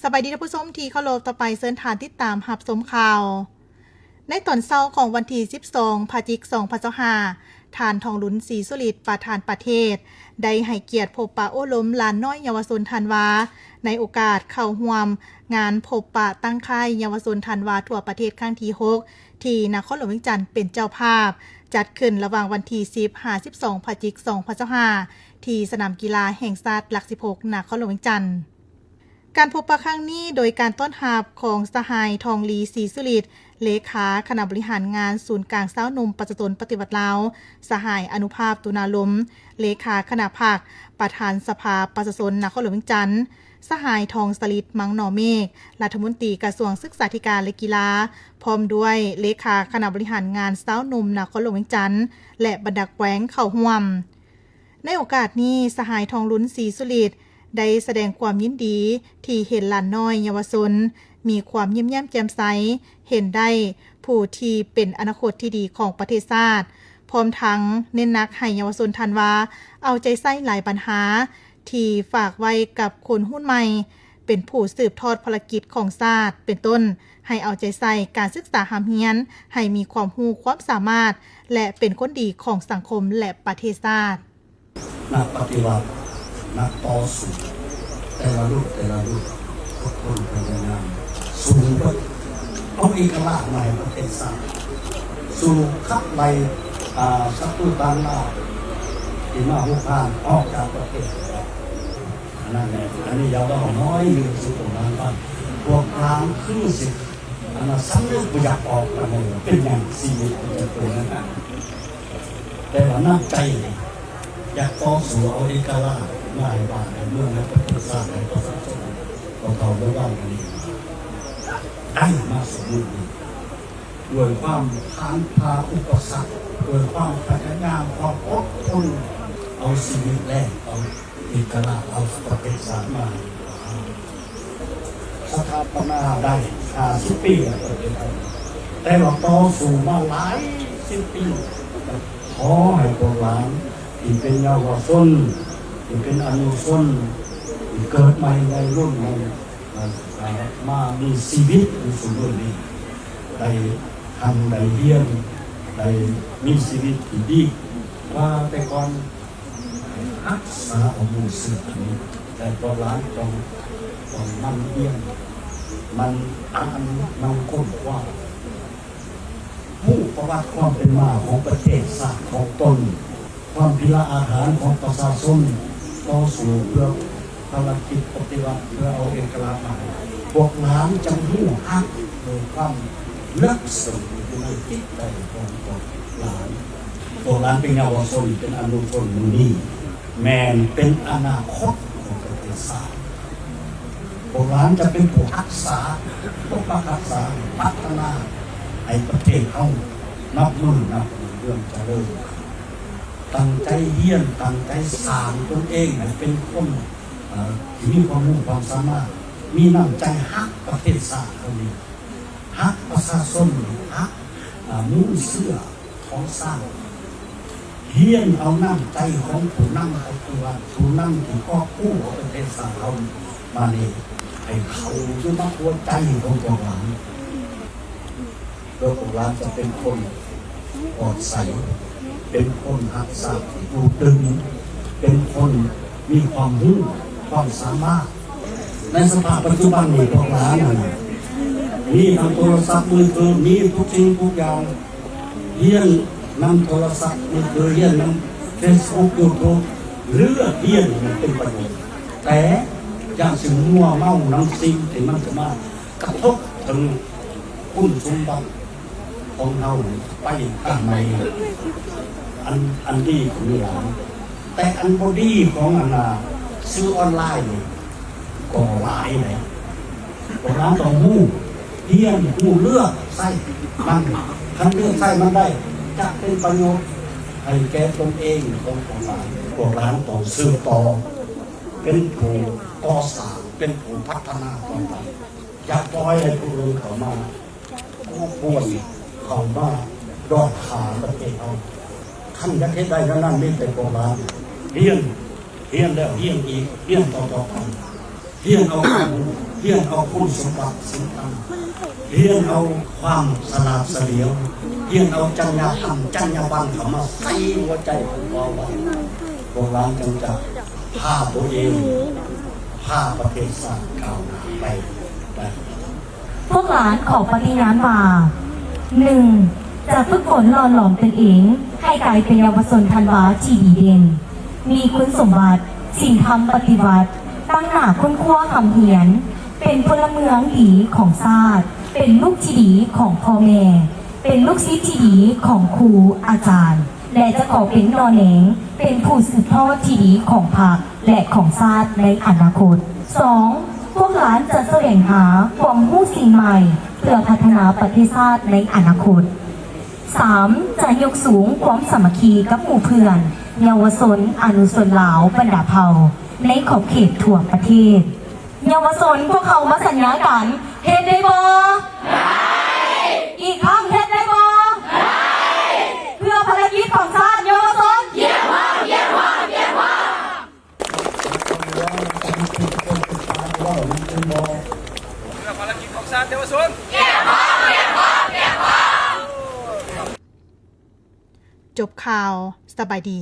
ສະບາຍດີທ່ານຜູ້ຊົມທີ່ເຄົາລົບ, ຕໍ່ໄປເຊີນທ່ານຕິດຕາມຮັບຊົມຂ່າວ. ໃນຕອນເຊົ້າຂອງວັນທີສິບສອງ ພະຈິກ ສອງພັນຊາວຫ້າ ທ່ານ ທອງລຸນ ສີສຸລິດ ປະທານປະເທດ ໄດ້ໃຫ້ກຽດພົບປະໂອ້ລົມຫຼານນ້ອຍເຍົາວະຊົນທັນວາ ໃນໂອກາດເຂົ້າຮ່ວມງານພົບປະຕັ້ງຄ້າຍເຍົາວະຊົນທັນວາທົ່ວປະເທດຄັ້ງທີຫົກ ທີ່ນະຄອນຫຼວງວຽງຈັນເປັນເຈົ້າພາບ, ຈັດຂຶ້ນລະຫວ່າງວັນທີສິບ ຫາ ສິບສອງ ພະຈິກ ສອງພັນຊາວຫ້າ ທີ່ສະໜາມກິລາແຫ່ງຊາດຫຼັກສິບຫົກ ນະຄອນຫຼວງວຽງຈັນ. ການພົບປະຄັ້ງນີ້ ໂດຍການຕ້ອນຮັບຂອງສະຫາຍ ທອງລີ ສີສຸລິດ ເລຂາຄະນະບໍລິຫານງານສູນກາງຊາວໜຸ່ມປະຊາຊົນປະຕິວັດລາວ, ສະຫາຍ ອະນຸພາບ ຕຸນາລົມ ເລຂາຄະນະພັກ, ປະທານສະພາປະຊາຊົນນະຄອນຫຼວງວຽງຈັນ, ສະຫາຍ ທອງສະລິດ ມັງໜໍເມກ ລັດຖະມົນຕີກະຊວງສຶກສາທິການ ແລະ ກິລາ, ພ້ອມດ້ວຍເລຂາຄະນະບໍລິຫານງານຊາວໜຸ່ມນະຄອນຫຼວງວຽງຈັນ ແລະ ບັນດາແຂວງເຂົ້າຮ່ວມ. ໃນໂອກາດນີ້, ສະຫາຍ ທອງລຸນ ສີສຸລິດ ໄດ້ສະແດງຄວາມຍິນດີທີ່ເຫັນຫຼານນ້ອຍເຍົາວະຊົນມີຄວາມຍິ້ມແຍ້ມແຈ່ມໃສ, ເຫັນໄດ້ຜູ້ທີ່ເປັນອະນາຄົດທີ່ດີຂອງປະເທດຊາດ, ພ້ອມທັງເນັ້ນໜັກໃຫ້ເຍົາວະຊົນທັນວາເອົາໃຈໃສ່ຫຼາຍບັນຫາທີ່ຝາກໄວ້ກັບຄົນຮຸ່ນໃໝ່ ເປັນຜູ້ສືບທອດພາລະກິດຂອງຊາດ, ເປັນຕົ້ນ ໃຫ້ເອົາໃຈໃສ່ການສຶກສາຮ່ຳຮຽນໃຫ້ມີຄວາມຮູ້ຄວາມສາມາດ ແລະ ເປັນຄົນດີຂອງສັງຄົມ ແລະ ປະເທດຊາດ. ນັກປະຕິວັດ, ນັກຕໍ່ສູ້ ແຕ່ລະລຸ້ນແຕ່ລະລຸ້ນ ອົດທົນພະຍາຍາມ ສູ້ເພື່ອເອົາເອກະລາດມາໃຫ້ປະເທດຊາດ, ສູ້ຂັບໄລ່ ອາ ສັດຕູຕ່າງດ້າວທີ່ມາຮຸກຮານອອກຈາກປະເທດ. ອັນນັ້ນແຫຼະ ອັນນີ້ຢາກເວົ້າໜ້ອຍໜຶ່ງສູ່ພວກຫຼານຟັງ. ພວກຫຼານຄືຊິ ອັນນັ້ນ ສຳນຶກບໍ່ຢາກອອກປານໃດວ່າເປັນຫຍັງຊີວິດມັນຈະເປັນຈັ່ງນັ້ນ. ແຕ່ວ່ານ້ຳໃຈນີ້ ຢາກຕໍ່ສູ້ເອົາເອກະລາດມາໃຫ້ບ້ານໃຫ້ເມືອງ ໃຫ້ປະເທດຊາດ ໃຫ້ປະຊາຊົນ ເຂົ້າໆລະວັງອັນນີ້ ໄດ້ມາສູ່ມື້ນີ້ ດ້ວຍຄວາມຜ່ານຜ່າອຸປະສັກ ດ້ວຍຄວາມພະຍາຍາມ ຄວາມອົດທົນ ເອົາຊີວິດແລກ ເອົາເອກະລາດ ເອົາປະເທດຊາດມາ ສະຖາປະນາໄດ້ຫ້າສິບປີແລ້ວ ແຕ່ວ່າຕໍ່ສູ້ມາຫຼາຍສິບປີ. ຂໍໃຫ້ພວກຫຼານທີ່ເປັນເຍົາວະຊົນ ທີ່ເປັນອະນຸຊົນ ທີ່ເກີດໃໝ່ ໄວລຸ້ນໃໝ່ ມາມີຊີວິດຢູ່ຊຸມື້ນີ້ ໄດ້ຮ່ຳໄດ້ຮຽນ ໄດ້ມີຊີວິດທີ່ດີກວ່າແຕ່ກ່ອນ. ຮັກສາເອົາມູນເຊື້ອນີ້ ແຕ່ພວກຫຼານຕ້ອງ ຕ້ອງໝັ່ນຮຽນ ໝັ່ນອ່ານ ໝັ່ນຄົ້ນຄວ້າ ຮູ້ປະຫວັດຄວາມເປັນມາຂອງປະເທດຊາດຂອງຕົນ, ຄວາມພິລະອາຖານຂອງປະຊາຊົນ ຕໍ່ສູ້ເພື່ອພາລະກິດປະຕິວັດ ເພື່ອເອົາເອກະລາດມາໃຫ້. ພວກຫຼານຈະຮູ້ຮັກໂດຍຄວາມເລິກເຊິ່ງຢູ່ໃນຈິດໃຈຂອງພວກຫຼານ. ພວກຫຼານເປັນເຍົາວະຊົນ ເປັນອະນຸຊົນມື້ນີ້ ແມ່ນເປັນອະນາຄົດຂອງປະເທດຊາດ. ພວກຫຼານຈະເປັນຜູ້ຮັກສາ, ປົກປັກຮັກສາ, ພັດທະນາໃຫ້ປະເທດເຮົານັບມື້ນັບເລື່ອງຈະເລີນ. ຕັ້ງໃຈຮຽນ, ຕັ້ງໃຈສ້າງຕົນເອງໃຫ້ເປັນຄົນ ເອີ ທີ່ມີຄວາມຮູ້ຄວາມສາມາດ, ມີນ້ຳໃຈຮັກປະເທດຊາດເຮົານີ້, ຮັກປະຊາຊົນ, ຮັກ ອາ ມູນເຊື້ອ ຂອງຊາດ, ຮຽນເອົານ້ຳໃຈຂອງຜູ້ນຳປະຕິວັດ, ຜູ້ນຳທີ່ກອບກູ້ເອົາປະເທດຊາດເຮົາມານີ້ ໃຫ້ເຂົ້າຢູ່ໃນຫົວໃຈຂອງພວກເຮົາ, ເພື່ອພວກເຮົາຈະເປັນຄົນປອດໃສ, ເປັນຄົນຮັກຊາດທີ່ຢູ່ຕຶງ, ເປັນຄົນມີຄວາມຮູ້ຄວາມສາມາດ. ໃນສະພາບປັດຈຸບັນນີ້ ພວກເຮົານັ້ນ ມີທັງໂທລະສັບມືຖື, ມີທຸກສິ່ງທຸກຢ່າງ, ຮຽນນຳໂທລະສັບມືຖື, ຮຽນນຳເຟສບຸກ, ຢູທູບ, ເລືອກຮຽນໃຫ້ມັນເປັນປະໂຫຍດ, ແຕ່ຢ່າຊິມົວເມົານຳສິ່ງທີ່ມັນຈະມາກະທົບເຖິງຄຸນສົມບັດຂອງເຮົາໄປທາງໃໝ່. ອັນ ອັນດີກໍມີຫຼາຍ, ແຕ່ອັນບໍ່ດີຂອງອັນນ່າ ສື່ອອນລາຍນີ້ກໍຫຼາຍໃດ. ພວກເຮົາຕ້ອງຮູ້ ຮຽນຮູ້ເລືອກໃຊ້ມັນ, ຄັນເລືອກໃຊ້ມັນໄດ້ ຈະເປັນປະໂຫຍດໃຫ້ແກ່ຕົນເອງຂອງພວກເຮົາ. ພວກເຮົາຕ້ອງສືບຕໍ່ ເປັນຜູ້ກໍ່ສ້າງ, ເປັນຜູ້ພັດທະນາຕໍ່ໄປ, ຢ່າປ່ອຍໃຫ້ຜູ້ອື່ນເຂົ້າມາ ຜູ້ປ່ວນເຂົ້າມາດອກຂາປະເທດເຮົາ. ຄັນຢາກເຮັດໄດ້ແນວນັ້ນ ມີແຕ່ພວກເຮົາຮຽນ, ຮຽນແລ້ວຮຽນອີກ, ຮຽນຕໍ່ໆໄປ, ຮຽນເອົາຄວາມຮູ້ ຮຽນເອົາຄຸນສົມບັດສິ່ງຕ່າງ, ຮຽນເອົາຄວາມສະຫຼາດສະຫຼຽວ, ຮຽນເອົາຈັນຍາທຳ, ຈັນຍາບັນເຂົ້າມາໃສ່ຫົວໃຈຂອງພວກເຮົາ. ພວກເຮົາຈຶ່ງຈະພາຕົວເອງ, ພາປະເທດຊາດກ້າວໜ້າໄປໄດ້. ພວກຫຼານຂໍປະຕິຍານວ່າ ໜຶ່ງ ຈະຝຶກຝົນຫຼໍ່ຫຼອມຕົນເອງໃຫ້ກາຍເປັນເຍົາວະຊົນທັນວາທີ່ດີເດັ່ນ, ມີຄຸນສົມບັດ, ສິນທຳປະຕິວັດ, ຕັ້ງໜ້າຄົ້ນຄວ້າຮ່ຳຮຽນ, ເປັນພົນລະເມືອງດີຂອງຊາດ, ເປັນລູກທີ່ດີຂອງພໍ່ແມ່, ເປັນລູກສິດທີ່ດີຂອງຄູອາຈານ ແລະ ຈະຂໍເປັນໜໍ່ແໜງ, ເປັນຜູ້ສືບທອດທີ່ດີຂອງພັກ ແລະ ຂອງຊາດໃນອະນາຄົດ. ສອງ ພວກຫຼານຈະສະແຫວງຫາຄວາມຮູ້ສິ່ງໃໝ່ ເພື່ອພັດທະນາປະເທດຊາດໃນອະນາຄົດ. ສາມ ຈະຍົກສູງຄວາມສາມັກຄີກັບໝູ່ເພື່ອນເຍົາວະຊົນອະນຸຊົນລາວບັນດາເຜົ່າໃນຂອບເຂດທົ່ວປະເທດ. ເຍົາວະຊົນພວກເຮົາມາສັນຍາກັນ ເຮັດໄດ້ບໍ່? ໄດ້! ອີກຄັ້ງ ເຮັດໄດ້ບໍ່? ໄດ້! ເພື່ອພາລະກິດຂອງຊາດ ເຍົາວະຊົນ ກຽມພ້ອມ ກຽມພ້ອມ ກຽມພ້ອມ! ເພື່ອພາລະກິດຂອງຊາດ ເຍົາວະຊົນ ກຽມພ້ອມ ກຽມພ້ອມ ກຽມພ້ອມ! ຈົບຂ່າວ. ສະບາຍດີ.